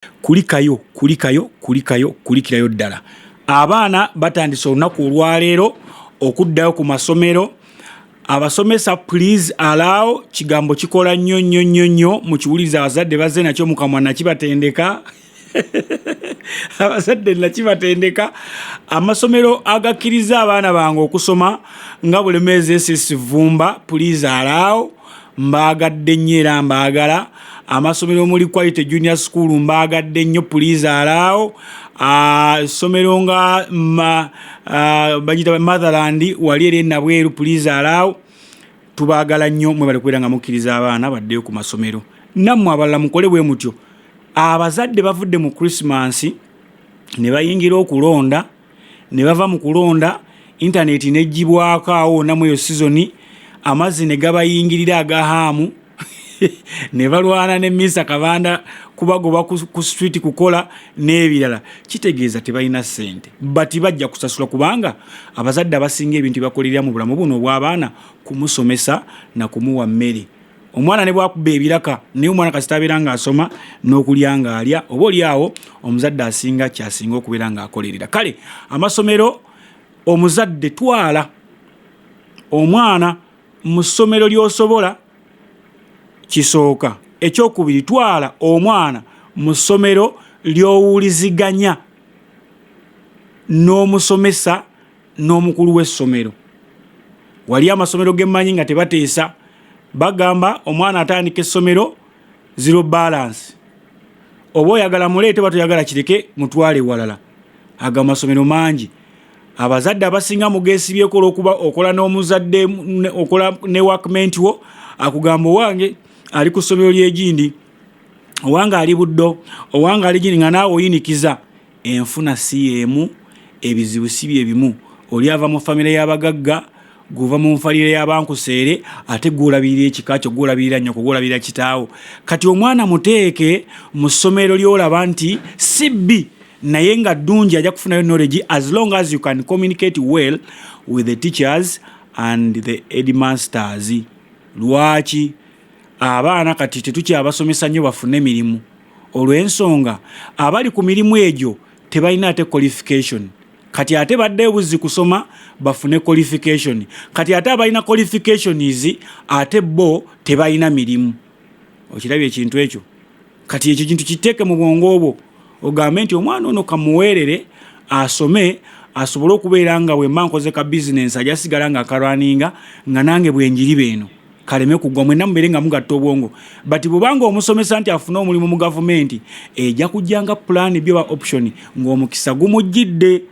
Kulikayo, kulikayo, kulikayo, kulikirayo ddala. Abaana batandise olunaku olwaleero okuddayo ku masomero. Abasomesa, please allow. Kigambo kikola nnyo nnyo nnyo nnyo, mukiwuliriza. Abazadde bazze nakyo mukamwa, nakibatendeka. Abazadde nakibatendeka. Amasomero agakkiriza abaana bange okusoma nga Bulemeezi SS Vumba, please allow. Mbaagadde nnyo era mbaagala. Amasomero omuli Quality Junior School, mbaagadde nnyo, please allow. Essomero nga bagita Motherland wali eri enabweru, please allow. Tubaagala nnyo, mwebale kubeera nga mukkiriza abaana baddeyo ku masomero. Nammwe abalala mukole bwe mutyo. Abazadde bavudde mu Krisimansi ne bayingira okulonda, ne bava mu kulonda, intaneti neggibwako awo namu eyo sizoni, amazzi ne gabayingirira agahaamu, ne balwana ne Misa Kabanda kubagoba ku street kukola n'ebirala. Kitegeeza tebalina ssente, bati bajja kusasula, kubanga abazadde abasinga ebintu byebakolerera mu bulamu buno obw'abaana kumusomesa na kumuwa mmere. Omwana ne bwakuba ebiraka, naye omwana kasita abeera ng'asoma n'okulya ng'alya, oba oli awo omuzadde asinga kyasinga okubeera ng'akolerera. Kale amasomero, omuzadde twala omwana mu ssomero ly'osobola, kisooka. Ekyokubiri, twala omwana mu ssomero ly'owuliziganya n'omusomesa n'omukulu w'essomero. Wali amasomero gemmanyi nga tebateesa, bagamba omwana atandika essomero zero balance, oba oyagala muleete, oba toyagala kireke, mutwale walala. Ago amasomero mangi. Abazadde abasinga mugeesibyeko olwokuba okola n'omuzadde, okola ne workmate wo, akugamba owange ali ku ssomero ly'egindi, owange ali Buddo, owange ali gindi, nga naawe oyinikiza. Enfuna si y'emu, ebizibu si bye bimu. Oli ava mu famire y'abagagga, guva mu nfalire y'abankuseere, ate gwolabirira ekika kyo, gwolabirira nnyoko, gwolabirira kitaawo. Kati omwana muteeke mu ssomero ly'olaba nti si bbi naye nga ddungi, ajja kufunayo knowledge, as long as you can communicate well with the teachers and the headmasters. Lwaki abaana kati tetukyabasomesa nnyo bafune emirimu? Olw'ensonga abali ku mirimu egyo tebalina ate qualification. Kati ate baddeyo buzzi kusoma bafune qualification. Kati ate abalina qualifications ate bo tebalina mirimu. Okirabye ekintu ekyo? Kati ekyo kintu kiteeke mu bwongo obwo, ogambe nti omwana ono kamuweerere asome, asobole okubeera nga bwemba nkoze ka bizinensi ajja sigala nga akalwaninga, nga nange bwenjiriba eno kaleme kugwa. Mwenna mubeere nga mugatta obwongo. But bwobanga omusomesa nti afune omulimu mu gavumenti, ejja kujja nga plan B oba option ng'omukisa gumujjidde.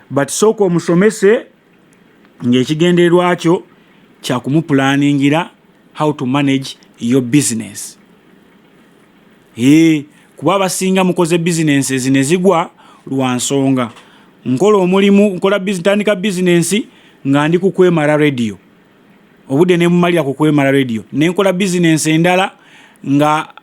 But sooka omusomese ng'ekigendererwa kyo kyakumupulaningira how to manage your business. Ee, kuba abasinga mukoze businesses ne zigwa lwa nsonga nkola omulimu, nkola ntandika bizinensi nga ndi ku Kwemara Radio, obudde nemumalira ku Kwemara Radio, nenkola bizinensi endala nga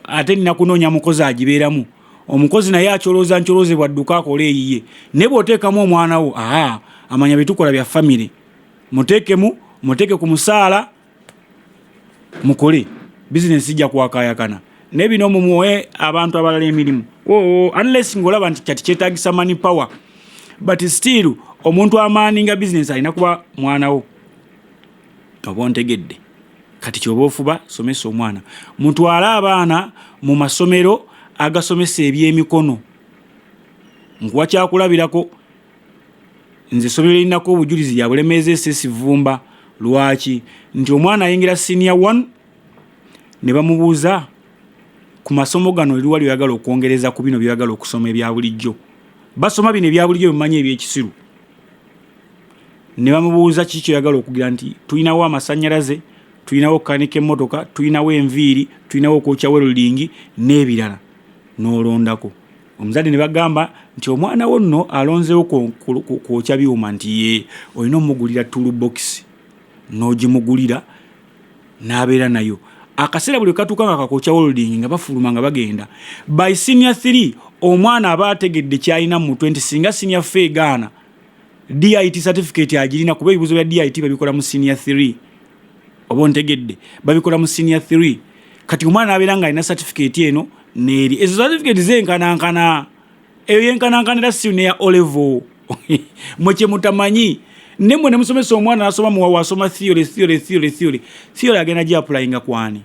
ate nina kunoonya mukozi agibeeramu. Omukozi naye akyolooza nkyoloozebwa, dduka akole eyiye. Naye bw'oteekamu omwana wo, aa amanya byetukola bya famire, muteekemu, muteeke ku musaala, mukole bizinensi, ijja kwakayakana. Naye bino mumuwe abantu abalala emirimu, oh, unless ng'olaba nti kati kyetaagisa money power, but still omuntu amaninga bizinensi alina kuba mwana wo, oba ontegedde? Kati kyoba ofuba, somesa omwana. Mutwale abaana mu masomero agasomesa ebyemikono. Nkuwa kyakulabirako, nze essomero erinako obujulizi lya Bulemeezi SS Vumba. Lwaki? Nti omwana ayingira senior 1 ne bamubuuza, ku masomo gano eriwa lyoyagala okwongereza ku bino byoyagala okusoma ebya bulijjo? Basoma bino ebya bulijjo bimanyi ebyekisiru. Ne bamubuuza, kiki kyoyagala okugira? Nti tulinawo amasannyalaze, tulinawo okukanika emmotoka, tulinawo enviiri, tulinawo okwokya welding n'ebirala, n'olondako. Omuzadde ne bagamba nti omwana wo nno alonzeewo kwokya byuma, nti ye olina omugulira tool box, n'ogimugulira n'abeera nayo. Akaseera buli katuuka nga kakokya welding, nga bafuluma nga bagenda. By senior 3 omwana aba ategedde kyalina mu mutwe nti singa senior 4 egaana, DIT certificate agirina, kuba ebibuuzo bya DIT babikola mu senior 3, oba ontegedde? Babikola mu senior 3. Kati omwana abeera nga alina certificate eno neeri, ezo certificate zenkanankana, eyo yenkanankana era si neya O level. Mwe kyemutamanyi, nemwe nemusomesa omwana nasoma muwawa, asoma theory, theory, theory, theory, theory, agenda gyapplyinga kwani?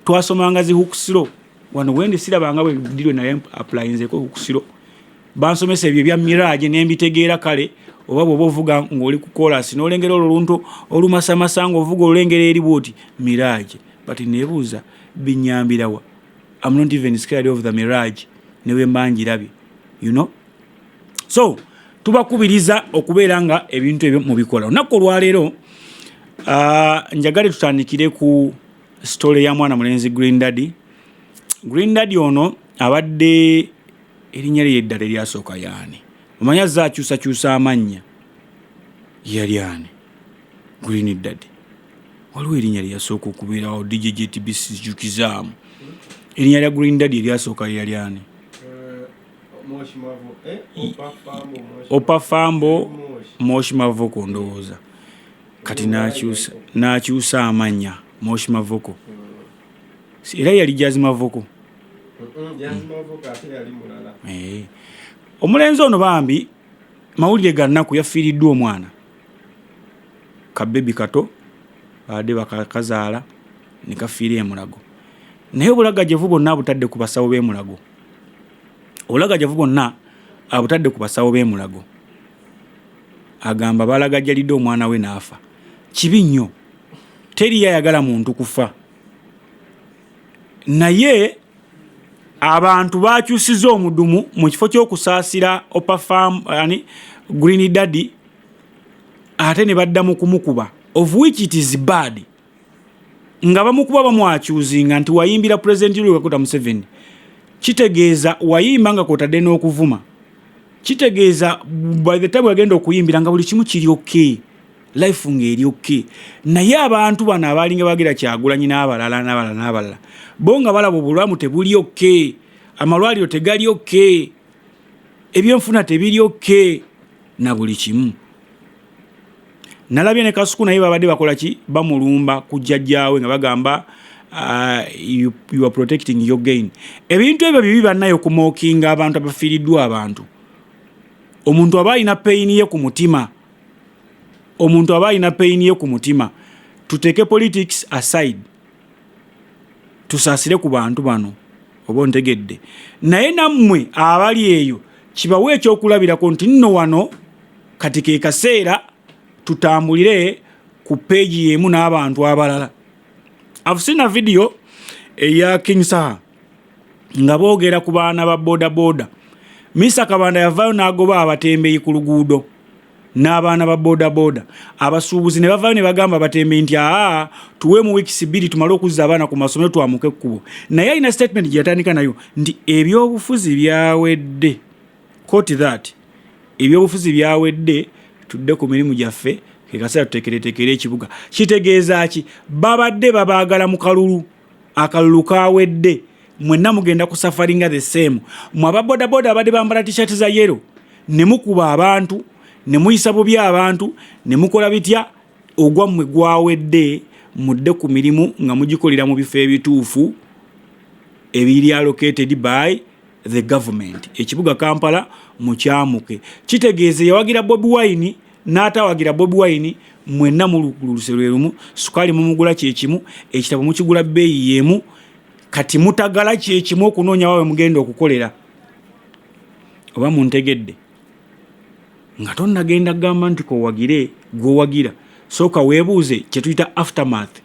Twasomanga zi Hooke's law wano wendi, sirabanga bwedirwe naye applyinzeko Hooke's law. Bansomesa ebyo ebya mirage nembitegeera. Kale oba bwoba ovuga ng'oli ku kolasi n'olengera olwo oluntu olumasamasa ng'ovuga olulengera eri bwoti, mirage, but nebuuza binyambirawa? I'm not even scared of the mirage newe mba ngirabye. So tubakubiriza okubeera nga ebintu ebyo mubikola. Olunaku olwaleero njagale tutandikire ku story ya mwana mulenzi Green Daddy. Green Daddy ono abadde erinnya lye eddala eryasooka yaani? Omanye azze akyusakyusa amannya. Yali ani Green Daddy? Waliwo erinnya lyeyasooka okubeerawo. DJ JTB, sijukizaamu erinnya lya Green Daddy eryasooka. Yali ani? Opafambo Moshi Mavoko ndowooza. Kati n'akyusa amannya Moshi Mavoko, era yali Jazi Mavoko. Omulenzi ono bambi mawulire ga nnaku, yafiiriddwa omwana kabebi kato, babadde bakakazaala ne kafiira emulago. Naye obulagajevu bwonna abutadde ku basawo b'emulago, obulagajevu bwonna abutadde ku basawo b'emulago. Agamba balagajjalidde omwana we n'afa. Kibi nnyo, teriyo ayagala muntu kufa, naye abantu bakyusiza omudumu. Mu kifo ky'okusaasira Opafam ani Green Daddy, ate ne badda mu kumukuba, of which it is bad. Nga bamukuba, bamwakyuzinga nti wayimbira President Yoweri Kaguta Museveni. Kitegeeza wayimba nga kwotadde n'okuvuma. Kitegeeza by the time wagenda okuyimbira nga buli kimu kiri okay, life ng'eri okay. Naye abantu bano abalinga bagira Kyagulanyi n'abalala n'abalala n'abalala, bo nga balaba obulamu tebuli okay, amalwaliro tegali okay, ebyenfuna tebiri okay na buli kimu. Nalabye ne Kasuku naye babadde bakola ki? Bamulumba ku jjajjaawe nga bagamba you are protecting your gain. Ebintu ebyo bibi bannaye, okumockinga abantu abafiiriddwa abantu. Omuntu aba alina pain ye ku mutima, omuntu aba alina pain ye ku mutima. Tuteeke politics aside, tusaasire ku bantu bano, oba ontegedde? Naye nammwe abali eyo kibawe ekyokulabirako nti nno wano kati ke kaseera tutambulire ku page y'emu n'abantu abalala. I've seen a video eya King Saha nga boogera ku baana ba boda boda. Misa Kabanda yavaayo n'agoba abatembeyi ku luguudo n'abaana ba boda boda. Abasuubuzi ne bavaayo ne bagamba abatembeyi nti aa, tuwe mu weeks 2 tumale okuzza abaana ku masomero, twamuke ekkubo. Naye alina statement gye yatandika nayo nti ebyobufuzi byawedde. Quote that, ebyobufuzi byawedde, tudde ku mirimu gyaffe, ke kaseera tuteekereteekere ekibuga. Kitegeeza ki? Babadde babaagala mu kalulu, akalulu kawedde, mwenna mugenda kusufferinga the same. Mwe ababodaboda abadde bambala T-shirt za yellow ne mukuba abantu ne muyisa bubi abantu ne mukola bitya, ogwammwe gwawedde, mudde ku mirimu nga mugikolera mu bifo ebituufu ebiri allocated by the government. Ekibuga Kampala mukyamuke. Kitegeeza yawagira Bobi Wine n'atawagira Bobi Wine, mwenna muluse lwe lumu, sukaali mumugula kyekimu, ekitabo mukigula bbeeyi y'emu. Kati mutagala kyekimu okunoonya wawe mugenda okukolera, oba muntegedde? Nga tonnagenda kugamba nti kowagire gwowagira, sooka weebuuze kyetuyita aftermath.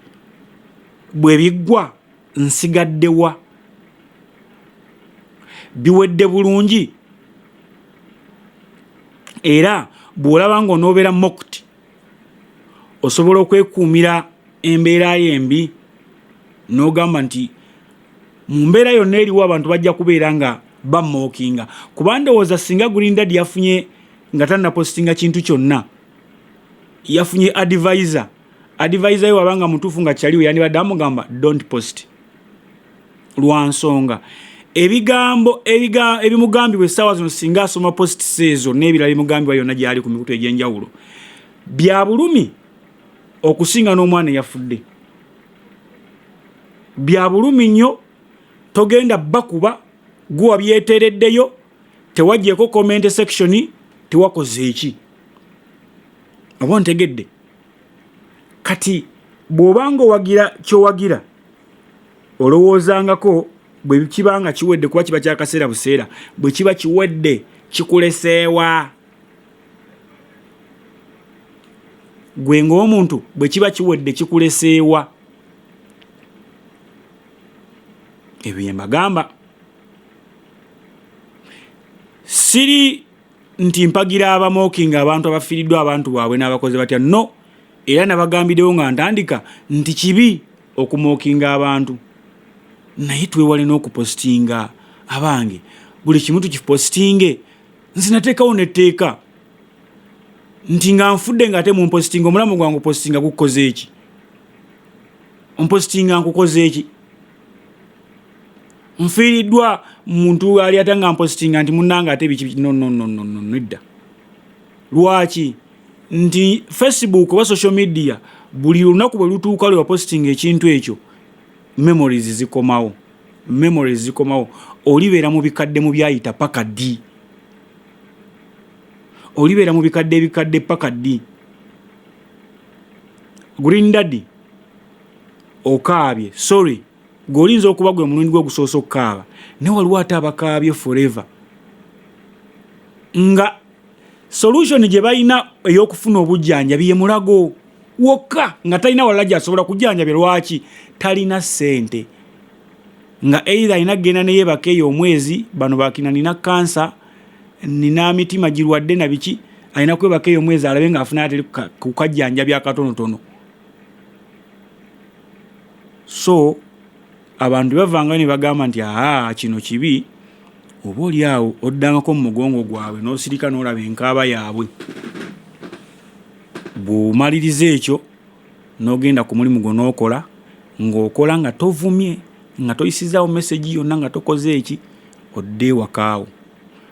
Bwe biggwa nsigaddewa? Biwedde bulungi? Era bw'olaba ng'onoobeera mocked, osobola okwekuumira embeera yo embi n'ogamba nti mu mbeera yonna eriwo abantu bajja kubeera nga bamockinga. Kuba ndowooza singa Green Daddy yafunye nga tannapostinga kintu kyonna, yafunye advisor, advisor ye wabanga mutuufu nga kyaliwo, yandibadde amugamba don't post, lwa nsonga ebigambo ebimugambibwa essaawa zino, singa asoma posts ezo n'ebirala bimugambibwa yonna gyali ku mikutu egy'enjawulo, bya bulumi okusinga n'omwana eyafudde. Bya bulumi nnyo, togenda bakuba gwe wabyeteereddeyo, tewaggyeko comment section, tewakoze eki oba ontegedde. Kati bw'obanga owagira kyowagira, olowoozangako bwe kiba nga kiwedde, kuba kiba kyakaseera buseera, bwe kiba kiwedde kikuleseewa gwe ng'omuntu, bwe kiba kiwedde kikuleseewa. Ebyo bye mbagamba. Siri nti mpagira abamockinga abantu abafiiriddwa abantu baabwe n'abakoze batya, no. Era nabagambiddewo nga ntandika nti kibi okumockinga abantu, naye twewale n'okupostinga. Abange, buli kimu tukipostinge? Nze nateekawo netteeka nti nga nfudde nga ate mumpostinga, omulamu gwange opostinga gukukoze eki? Ompostinga nkukoze eki? Nfiiriddwa muntu ali ate nga mpostinga nti munnange ate biki? No, no, no, no, no, nedda. Lwaki? Nti Facebook oba social media, buli lunaku bwe lutuuka lwe wapostinga ekintu ekyo, memories zikomawo, memories zikomawo. Olibeera mu bikadde mu byayita paka ddi? Olibeera mu bikadde ebikadde paka ddi? Green Daddy, okaabye, sorry. Gwe oyinza okuba gwe mulundi gwe ogusoose okukaaba, naye waliwo ate abakaabye forever nga solution gye balina ey'okufuna obujjanjabi ye Mulago wokka, nga talina walala gy'asobola kujjanjabya. Lwaki? Talina ssente, nga either alina kugenda neyebaka eyo omwezi. Bano bakina nina kansa, nina mitima girwadde na biki, alina kwebaka eyo omwezi alabe ng'afuna ateri kukajjanjabi akatonotono. So abantu bavangayo ne bagamba nti aa, kino kibi. Oba oli awo oddangako mu mugongo gwabwe n'osirika n'olaba enkaaba yaabwe. Bw'omaliriza ekyo n'ogenda ku mulimu gwo n'okola, ng'okola nga tovumye, nga toyisizaawo message yonna, nga tokoze eki, odde ewakaawo.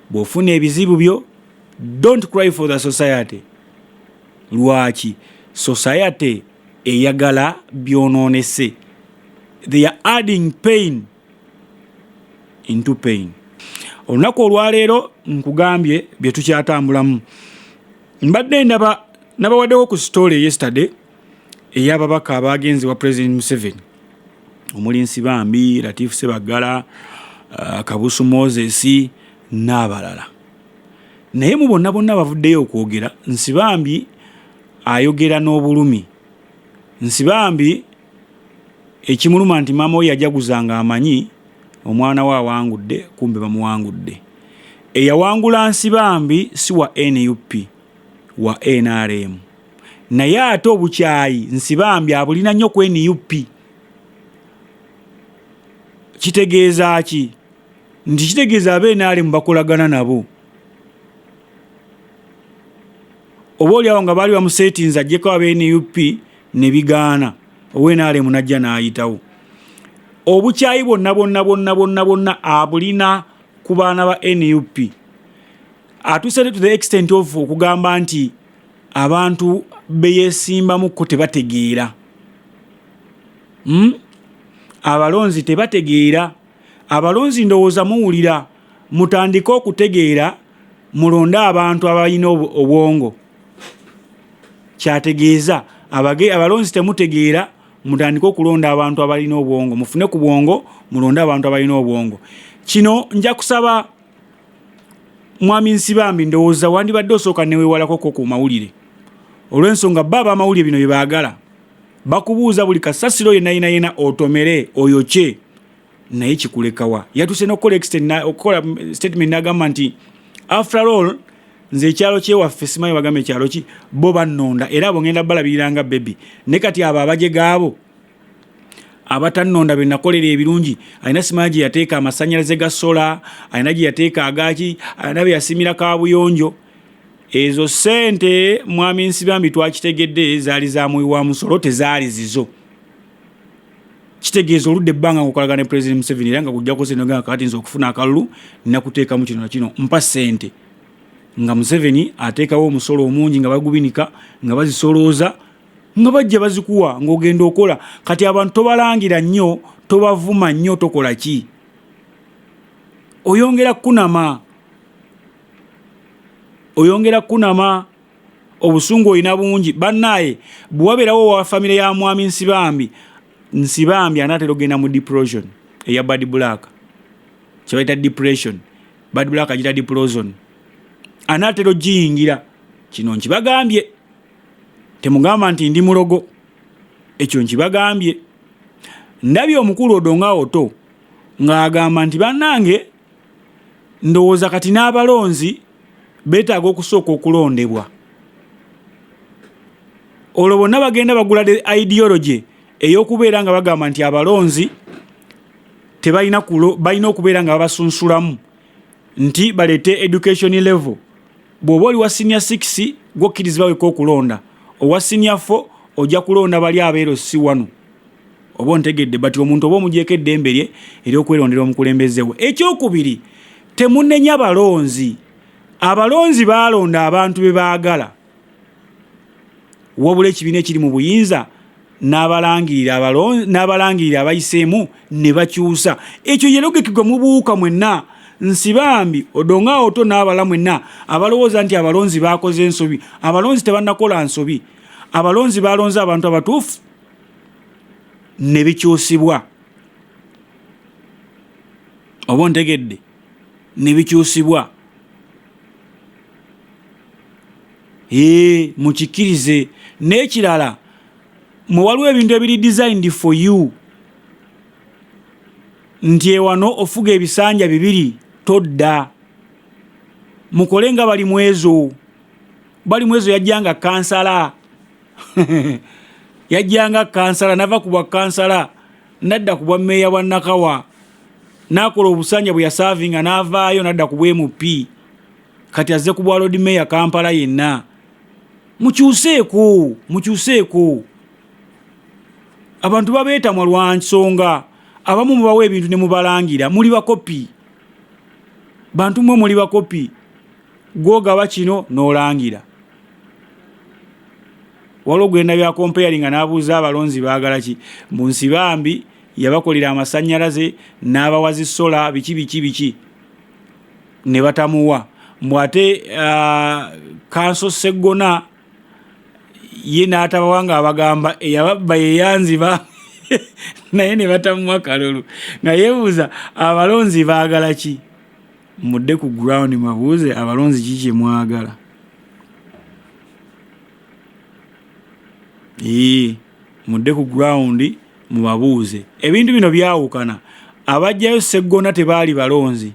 Bw'ofuna ebizibu byo, don't cry for the society. Lwaki society eyagala byonoonese? They are adding pain into pain. Olunaku olwaleero nkugambye bye tukyatambulamu. Mbadde ndaba nabawaddewo ku story yesterday ey'ababaka abagenzi wa President Museveni, omuli Nsibambi, Latif Sebaggala, Kabusu Moses n'abalala. Naye mu bonna bonna bavuddeyo okwogera, Nsibambi ayogera n'obulumi. Nsibambi ekimuluma nti maama we yajaguza nga amanyi omwana we awangudde, kumbe bamuwangudde. Eyawangula Nsibambi si wa NUP, wa NRM, naye ate obukyayi Nsibambi abulina nnyo ku NUP. Kitegeeza ki? Nti kitegeeza aba NRM bakolagana nabo, oba oliawo nga baali bamuseetinze ajjeko aba NUP ne bigaana, owa NRM najja n'ayitawo. Obukyayi bwonna bwonna bwonna bwonna bwonna abulina ku baana ba NUP. Atuuse to the extent of okugamba nti abantu beyesimbamuko tebategeera, Abalonzi tebategeera. Abalonzi, ndowooza muwulira, mutandike okutegeera, mulonde abantu abalina obwongo. Kyategeeza abalonzi temutegeera, mutandike okulonda abantu abalina obwongo, mufune ku bwongo, mulonde abantu abalina obwongo. Kino nja kusaba Mwami Nsibambi, ndowooza wandibadde osooka newewalako ko ku mawulire, olw'ensonga ba abamawulire bino bye baagala. Bakubuuza buli kasasiro yenna yena yena, otomere oyokye, naye kikulekawa? Yatuuse n'okukola extent okukola statement n'agamba nti after all nze ekyalo kyewaffe, simanyi bagamba ekyalo ki, bo bannonda era abo ngenda balabirira nga baby. Ne kati abo abajega, abo abatannonda be nakolera ebirungi, alina simanyi gye yateeka amasannyalaze ga solar, alina gye yateeka agaki, alina bye yasimira kabuyonjo. Ezo ssente, Mwami Nsibambi, twakitegedde zaali za muwi wa musolo, tezaali zizo. Kitegeeza oludde ebbanga ngaokolagana ne President Museveni, era nga kujjako sente nga kati nze okufuna akalulu nakuteekamu kino na kino, mpa ssente, nga Museveni ateekawo omusolo omungi, nga bagubinika, nga bazisolooza. Nga bajja bazikuwa ng'ogenda okola. Kati abantu tobalangira nnyo, tobavuma nnyo, tokola ki, oyongera kukunama, oyongera kukunama. Obusungu olina bungi bannaaye. Bwe wabeerawo owa famire ya Mwami Nsibambi, Nsibambi anaatera okugenda mu depression eya Bad Black, kyebayita depression, Bad Black agita depression, anaatera ogiyingira. Kino nkibagambye, temugamba nti ndi mulogo, ekyo nkibagambye. Ndabye omukulu Odonga Oto ng'agamba nti bannange, ndowooza kati n'abalonzi beetaaga okusooka okulondebwa, olwo bonna bagenda bagula the ideology ey'okubeera nga bagamba nti abalonzi tebalina balina okubeera nga babasunsulamu nti baleete education level. Bw'oba oli wa senior 6, gwokkirizibwa weka okulonda. Owa senior 4 ojja kulonda bali abeero si wano, oba ontegedde? But omuntu oba omugyeko eddembe lye eryokwerondera omukulembeze we. Ekyokubiri, temunenya balonzi. Abalonzi baalonda abantu be baagala, wabula ekibiina ekiri mu buyinza n'abalangirira abayiseemu ne bakyusa. Ekyo ye logic gwe mubuuka mwenna, Nsibambi, Odonga Oto n'abala mwenna abalowooza nti abalonzi baakoze ensobi. Abalonzi tebannakola nsobi. Abalonzi balonze abantu abatuufu ne bikyusibwa, oba ontegedde? Ne bikyusibwa. Ee, mukikirize. N'ekirala, mwe waliwo ebintu ebiri designed for you nti ewano ofuga ebisanja bibiri, todda. Mukole nga bali mwezo. Bali mwezo yajjanga kansala, yajjanga kansala, nava ku bwa kansala nadda ku bwa meeya bwa Nakawa, nakola obusanja bwe yaservinga, n'avaayo nadda ku bwa MP, kati azze ku bwa Lord Mayor Kampala yenna. Mukyuseeko, mukyuseeko. Abantu babeetamwa lwa nsonga abamu mubawa ebintu ne mubalangira. Muli bakopi, bantu mwe, muli bakopi. Gwogaba kino n'olangira. Waliwo gwenda bya comparing nga n'abuuza abalonzi baagala ki. Mu Nsibambi yabakolera amasannyalaze n'abawa zi solar, biki biki biki, ne batamuwa. Mbw ate counsel Seggona ye n'atabawa ng'abagamba eyababba yeyanziba, naye ne batamuwa kalulu, nga yeebuuza abalonzi baagala ki. Mudde ku ground, mabuuze abalonzi ki kye mwagala. Ee, mudde ku ground mubabuuze. Ebintu bino byawukana. Abajjayo Seggona tebaali balonzi,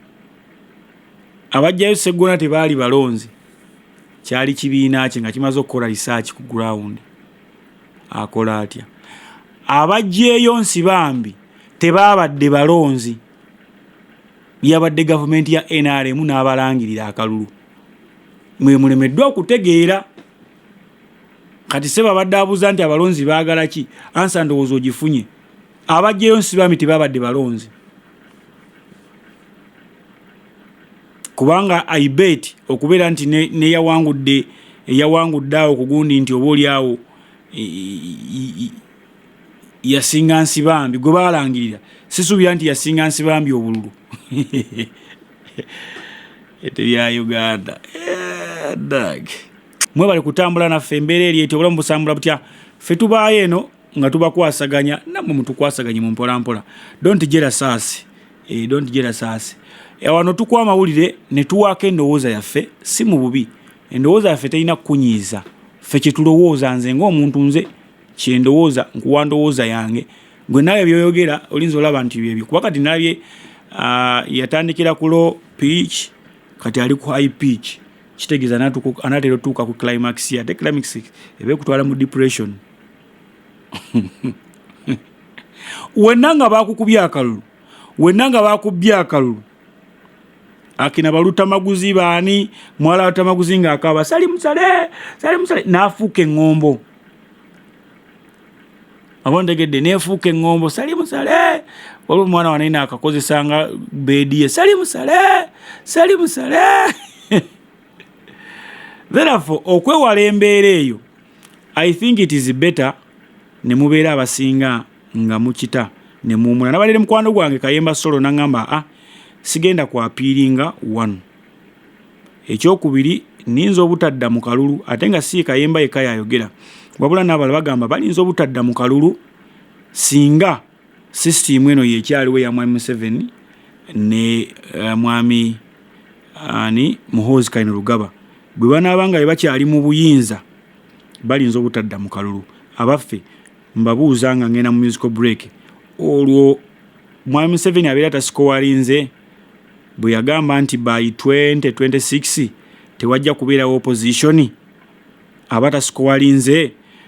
abajjayo Seggona tebaali balonzi, kyali kibiina kye nga kimaze okukola research ku ground. Akola atya? Abajjeeyo Nsibambi tebaabadde balonzi, yabadde gavumenti ya NRM n'abalangirira akalulu. Mwe mulemeddwa okutegeera. Kati se babadde abuuza nti abalonzi baagala ki, answer ndowooza ogifunye. Abajjeyo Nsibambi tebabadde balonzi, kubanga I bet okubeera nti neyawangudde eyawangudde awo kugundi nti oba oli awo yasinga Nsibambi gwe baalangirira, sisuubira nti yasinga Nsibambi obululu. Ete Uganda dag mwebale kutambula naffe. Embeera eri eti, obulamu busambula butya? Ffe tubaayo eno nga tubakwasaganya, nammwe mutukwasaganye mu mpolampola. Don't jealous us, don't jealous us. Wano tukuwa amawulire ne tuwaako endowooza yaffe, si mu bubi. Endowooza yaffe terina kukunyiiza. Ffe kyetulowooza, nze ng'omuntu, nze kyendowooza, nkuwa ndowooza yange. Gwe naawe byoyogera olinza olaba nti byebyo, kuba kati nalabye yatandikira ku low pitch, kati ali ku high pitch, kitegeeza anaatera otuuka ku climax ye. Ate climax eba ekutwala mu depression. Wenna nga bakukubye akalulu, wenna nga bakubye akalulu, akina balutamaguzi baani, mwala lutamaguzi ng'akaaba sali musale, sali musale, n'afuuka eŋŋombo, aba ntegedde, neefuuka eŋŋombo, sali musale. Waliwo omwana wanene akakozesanga beedi ye, sali musale, sali musale. Therefore, okwewala embeera eyo, I think it is better ne mubeera abasinga nga mukita ne muwumula. Nabalere mukwano gwange Kayemba Solo nangamba, "Ah, sigenda kwapiiringa one." Ekyokubiri, nninza obutadda mu kalulu, ate nga si Kayemba yekka yayogera, wabula n'abalala bagamba balinza obutadda mu kalulu singa sisitimu eno yekyaliwo eya Mwami Museveni ne Mwami ani Muhoozi Kainerugaba. Bwe banaaba nga bebakyali mu buyinza, balinza obutadda mu kalulu. Abaffe, mbabuuza nga ngenda mu musical break, olwo Mwami Museveni abeera tasikowalinze bwe yagamba nti by 2026 tewajja kubeerawo opposition? Aba tasikowalinze?